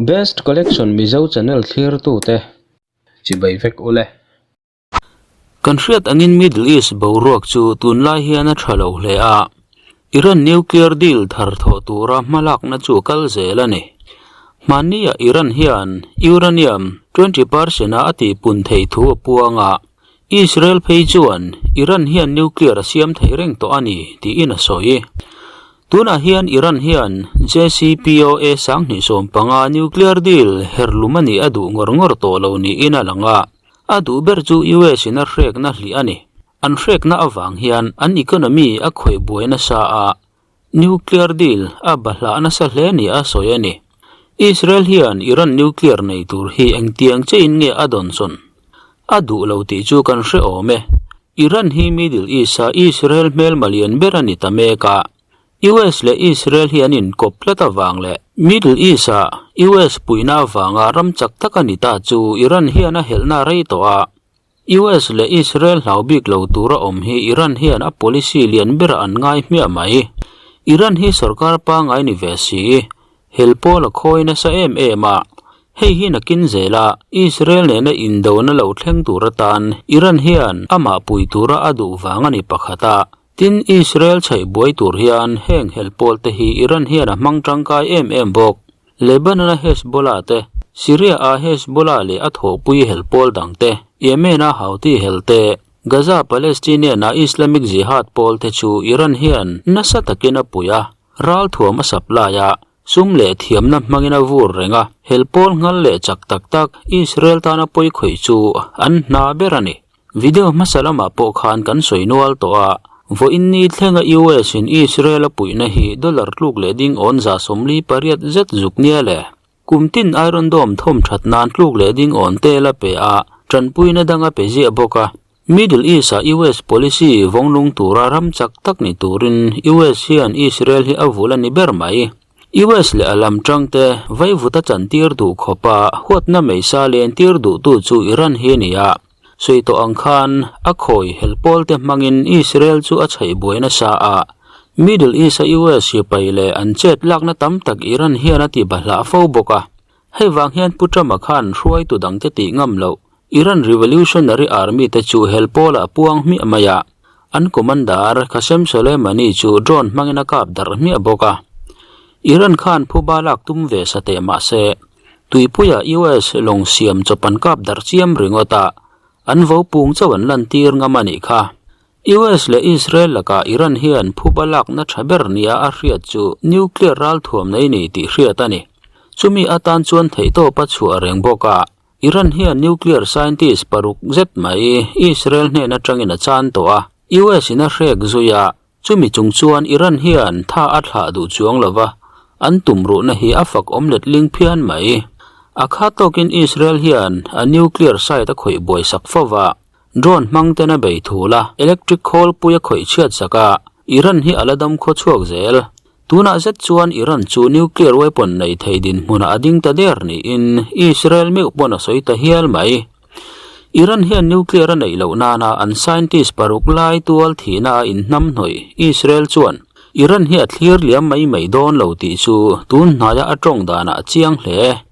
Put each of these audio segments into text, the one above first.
Best Collection Mizo Channel thlirtute chibai vek ule. Kan hriat angin Middle East boruak chu tunlai hian a tha lo hle a, Iran nuclear deal thar thawh tura hmalakna chu a kal zel a ni. Hmanniah Iran hian uranium 20 percent-a a tihpun theih thu a puang a, Israel phei chuan Iran hian nuclear a siam thei reng tawh a ni tiin a sawi. Tunah hian Iran hian JCPOA 2015 nuclear deal herlum a nih a duh ngawr ngawr tawh lo niin a lang a. A duh ber chu US in a hrekna hlih a ni. An hrekna avang hian an economy a khawih buai nasa a, nuclear deal a bahlah nasa hle ni a sawi a ni. Israel hian Iran nuclear nei tur hi engtiang chein nge a dawnsawn? A duh lo tih chu kan hre awm e. Iran hi Middle East-a Israel hmelma lian ber a ni ta mek a. US leh Israel hi an inkawp tlat avang leh Middle East-a US puihna avanga ram chak tak a ni ta chu Iran hian a helhna a rei tawh a. US leh Israel hlau bik lo tura awm hi Iran hian a policy lian berah an ngai hmiah mai. Iran hi sorkar pangngai ni ve si, hel pawl a khawi nasa em em a. Hei hi nakin zela Israel nena indona lo thleng tur atan Iran hian amah pui tura a duh vang a ni pakhat a. Tin, Israel chhaih buai tur hian heng hel pawl te hi Iran hian a hmang tangkai em em bawk. Lebanon-a Hezbollah te, Syria-a Hezbollah leh a thawhpui hel pawl dang te, Yemen-a Houthi hel te, Gaza Palestinian-a Islamic Jihad pawl te chu Iran hian nasa takin a pui a, ralthuam a supply a, sum leh thiamna hmangin a vur reng a, hel pawl nghal leh chak tak tak Israel tana pawi khawih chu an hna ber a ni. Video hmasa lamah pawh khan kan sawi nual tawh a, vawiin ni thlenga US in Israel a puihna hi dollar tluk leh ding awn 48 zet zuk nia le. Kum tin Iron Dome thawm that nan tluk leh ding awn tel a pe a, tanpuina dang a pe ziah bawk a. Middle East-a US policy vawnglung tura ram chak tak ni turin US hian Israel hi a vul a ni ber mai. US leh a lam tangte vaivuta chantir duh khawpa huatna meisa lentir duhtu chu Iran hi a ni a. Sawi tawh ang khan a khawi hel pawlte hmangin Israel chu a chhaih buai nasa a, Middle East-a US sipai leh an chet lakna tam tak Iran hian a ti bahlah fo bawk a. Hei vang hian Pu Trump-a khan hruaitu dangte tih ngam loh Iran Revolutionary Army te chu hel pawlah a puang hmiah mai a, an commander Qasem Soleimani chu drone hmangin a kap darh hmiah bawk a. Iran khan phuba lak tum ve sa teh mah se, Tuipuia US lawng siam chawp an kap darh chiam ringawt a, an vo pung chauh an lantir ngam a nih kha. US leh Israel lakah Iran hian phuba lakna tha ber nia a hriat chu nuclear ralthuam nei ni tih hriat a ni. Chumi atan chuan theihtawp a chhuah reng bawk a, Iran hian nuclear scientist paruk zet mai Israel hnen atangin a chan tawh a, US in a hrek zui a, Chumi chung chuan Iran hian tha a thlah duh chuang lo va, an tumruhna hi a fak awm let ling phian mai. A kha tawkin Israel hian a nuclear site a khawih buai sak fo va, drone hmang ten a bei thul a, electric khawlpui a khawih chhiat sak a, Iran hi a la dam khaw chhuak zel. Tunah zet chuan Iran chu nuclear weapon nei thei dinhmunah a ding ta der niin Israel meuh pawn a sawi ta hial mai. Iran hian nuclear a neih loh nana an scientist paruk lai tual thihna a inhnamhnawih Israel chuan Iran hi a thlir liam mai mai dawn lo tih chu tun hnaia a tawng danah a chiang hle.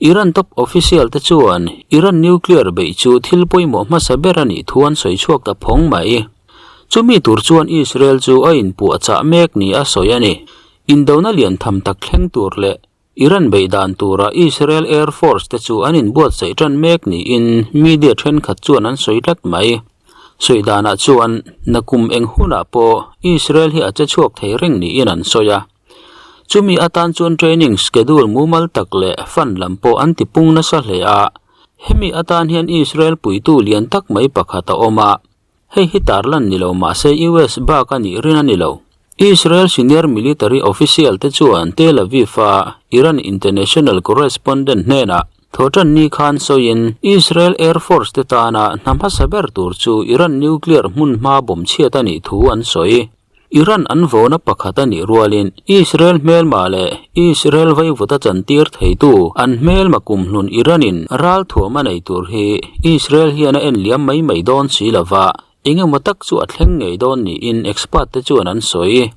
Iran top official te chuan Iran nuclear beih chu thil pawimawh hmasa ber a nih thu an sawi chhuak ta phawng mai. Chumi tur chuan Israel chu a inpuahchah mek ni a sawi a ni. Indona lian tham tak thleng tur leh Iran beih dan tura Israel Air Force te chu an inbuatsaih tan mek niin media thenkhat chuan an sawi tlat mai. Sawi danah chuan nakum eng hunah pawh Israel hi a che chhuak thei reng niin an sawi a. Chumi atan chuan training schedule mumal tak leh fund lam pawh an tipung nasa hle a. Hemi atan hian Israel puitu lian tak mai pakhat a awm a. Hei hi tarlan ni lo mahse US bak a nih rin a ni lo. Israel senior military official te chuan Tel Aviv-a Iran international correspondent hnenah thawhtan ni khan sawiin Israel Air Force te tana hna hmasa ber tur chu Iran nuclear hmun hma bawm chhiat a nih thu an sawi. Iran an vawna pakhat a nih rualin Israel hmelma leh Israel vaivuta chantir theitu an hmelma kumhlun Iran-in ralthuam a nei tur hi Israel hian a en liam mai mai dawn si lova, engemaw tak chu a thleng ngei dawn niin expert te chuan an sawi.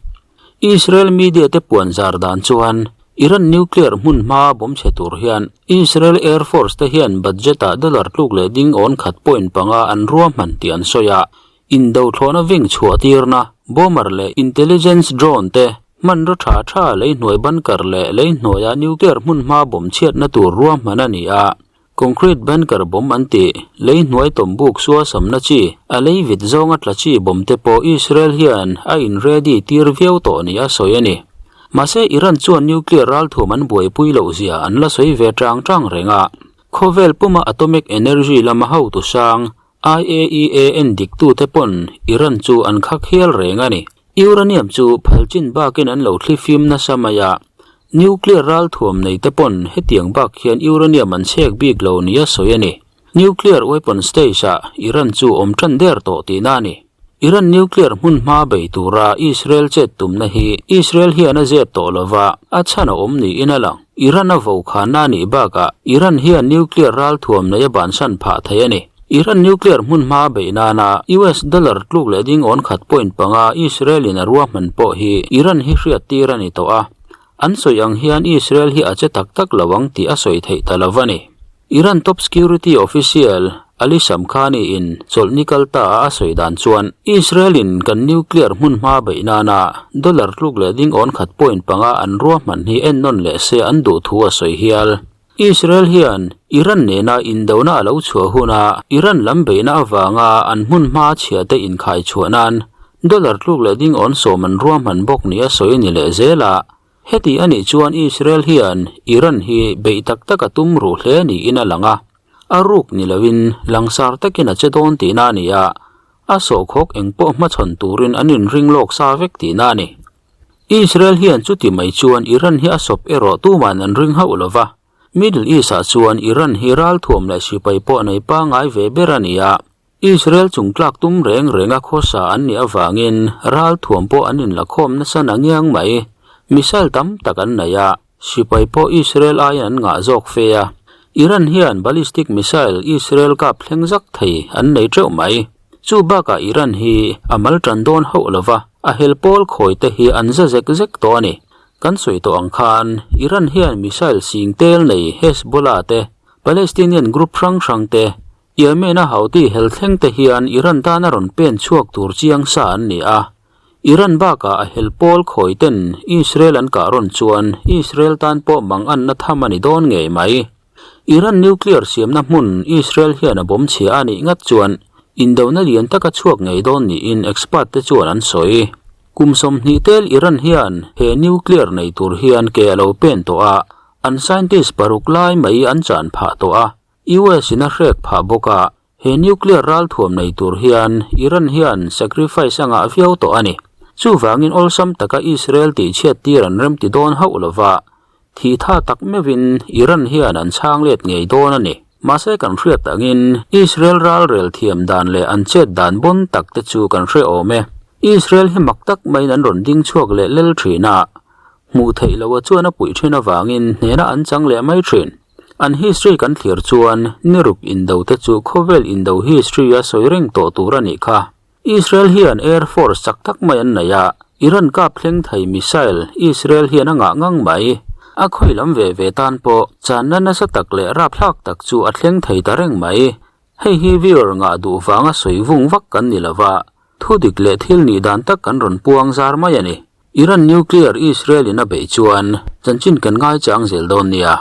Israel media te puan zar dan chuan. Iran nuclear hmun hma bawm chhe tur hian Israel Air Force te hian budget-ah dollar tluk leh ding awn khat point panga an ruahman tih an sawi a. Indo thlawhna veng chhuah tirna, bomber leh intelligence drone te hmanraw tha tha lei hnuai bunker leh lei hnuaia nuclear hmun hma bawm chhiatna tur ruahman a ni a. Concrete bunker bomb an tih, lei hnuai tawm buk sua samna chi, a lei vit zawnga tla chi bomb te pawh Israel hian a in ready tir viau tawh ni a sawi a ni. Mahse Iran chuan nuclear ralthuam an buaipui loh zia an la sawi ve tang tang reng a. Khawvel puma atomic energy lama hotu sang IAEA en diktute pawn Iran chu an khak hial reng a ni. Uranium chu phalchin bakin an lo thlifim nasa mai a, nuclear ralthuam nei te pawn hetiang bak hian uranium an chhek bik lo nia sawi a ni. Nuclear weapon stage-ah Iran chu awm tan der tawh tihna a ni. Iran nuclear hmun hma bei tura Israel chet tumna hi Israel hian a zep tawh lova, a chhan a awm niin a lang. Iran a vo khanna a nih bakah Iran hian nuclear ralthuam nei a bansan phah thei a ni. Iran nuclear hmun hma beih nana US dollar tluk leh ding awn khat point panga Israel in a ruahman pawh hi Iran hi hriattir a ni tawh a. An sawi ang hian Israel hi a che tak tak lo ang tih a sawi theih ta lo a ni. Iran top security official Ali Shamkhani in chawlhni kal ta a a sawi dan chuan Israel in kan nuclear hmun hma beih nana dollar tluk leh ding awn khat point panga an ruahman hi ennawn leh se an duh thu a sawi hial. Israel hian Iran nena indona a lo chhuah huna Iran lam beihna avanga an hmun hma chhia te inkhai chhuah nan dollar tluk leh ding awn sawm an ruahman bawk ni a sawi a ni leh zel a. Heti a nih chuan Israel hian Iran hi beih tak tak a tum ruh hle niin a lang a, a ruk ni loin langsar takin a che dawn tihna a ni a, a sawhkhawk eng pawh hmachhawn turin an inring lawk sa vek tihna a ni. Israel hian chuti mai chuan Iran hi a sawp erawh tuman an ring hauh lo va, Middle East-ah chuan Iran hi ralthuam leh sipai pawh nei pangngai ve ber a ni a, Israel chung tlak tum reng renga khawsa an nih avangin ralthuam pawh an inlakhawm nasa na ngiang mai. Missile tam tak an nei a, sipai pawh Israel aiin an ngah zawk fe a. Iran hian ballistic missile Israel kap thleng zak thei an nei teuh mai. Chu bakah Iran hi a mal tan dawn hauh lo va, a hel pawl khawi te hi an za zek zek tawh a ni. Kan sawi tawh ang khan Iran hian missile sing tel nei Hezbollah te, Palestinian group hrang hrang te, Yemen a Houthi hel thleng te hian Iran tana rawn pen chhuak tur chiang sa an ni a. Iran bakah a hel pawl khawi ten Israel an kah rawn chuan Israel tan pawh mang anna tham a ni dawn ngei mai. Iran nuclear siamna hmun Israel hian a bawm chhia a nih ngat chuan indona lian taka chhuak ngei dawn niin expert te chuan an sawi. Kum 20 tel Iran hian he nuclear nei tur hian ke a lo pen tawh a, an scientist paruk lai mai an chan phah tawh a. US in a hrek phah bawk a, he nuclear ralthuam nei tur hian Iran hian sacrifice a ngah viau tawh a ni. Chuvangin awlsam taka Israel tihchhiat tir an remti dawn hauh lova, thih tha tak meuhin Iran hian an chhang let ngei dawn a ni. Mahse kan hriat angin Israel ralrel thiam dan leh an chet dan bawn tak te chu kan hre awm e. Israel hi mak tak maiin an rawn ding chhuak leh lel thin a, hmuh theih loha chuan a puih thin avangin hnena an chang leh mai thin. An history kan thlir chuan niruk indo te chu khawvel indo history a sawi reng tawh tur a nih kha. Israel hian air force chak tak mai an nei a, Iran kap thleng thei missile Israel hian a ngah ngang mai. A khawi lam ve ve tan pawh channa nasa tak leh rapthlak tak chu a thleng thei ta reng mai. Hei hi viewer ngah duh vanga sawi vung vak kan ni lova, thu dik leh thil nih dan tak kan rawn puang zar mai a ni. Iran nuclear Israel in a beih chuan chanchin kan ngaichang zel dawn nia.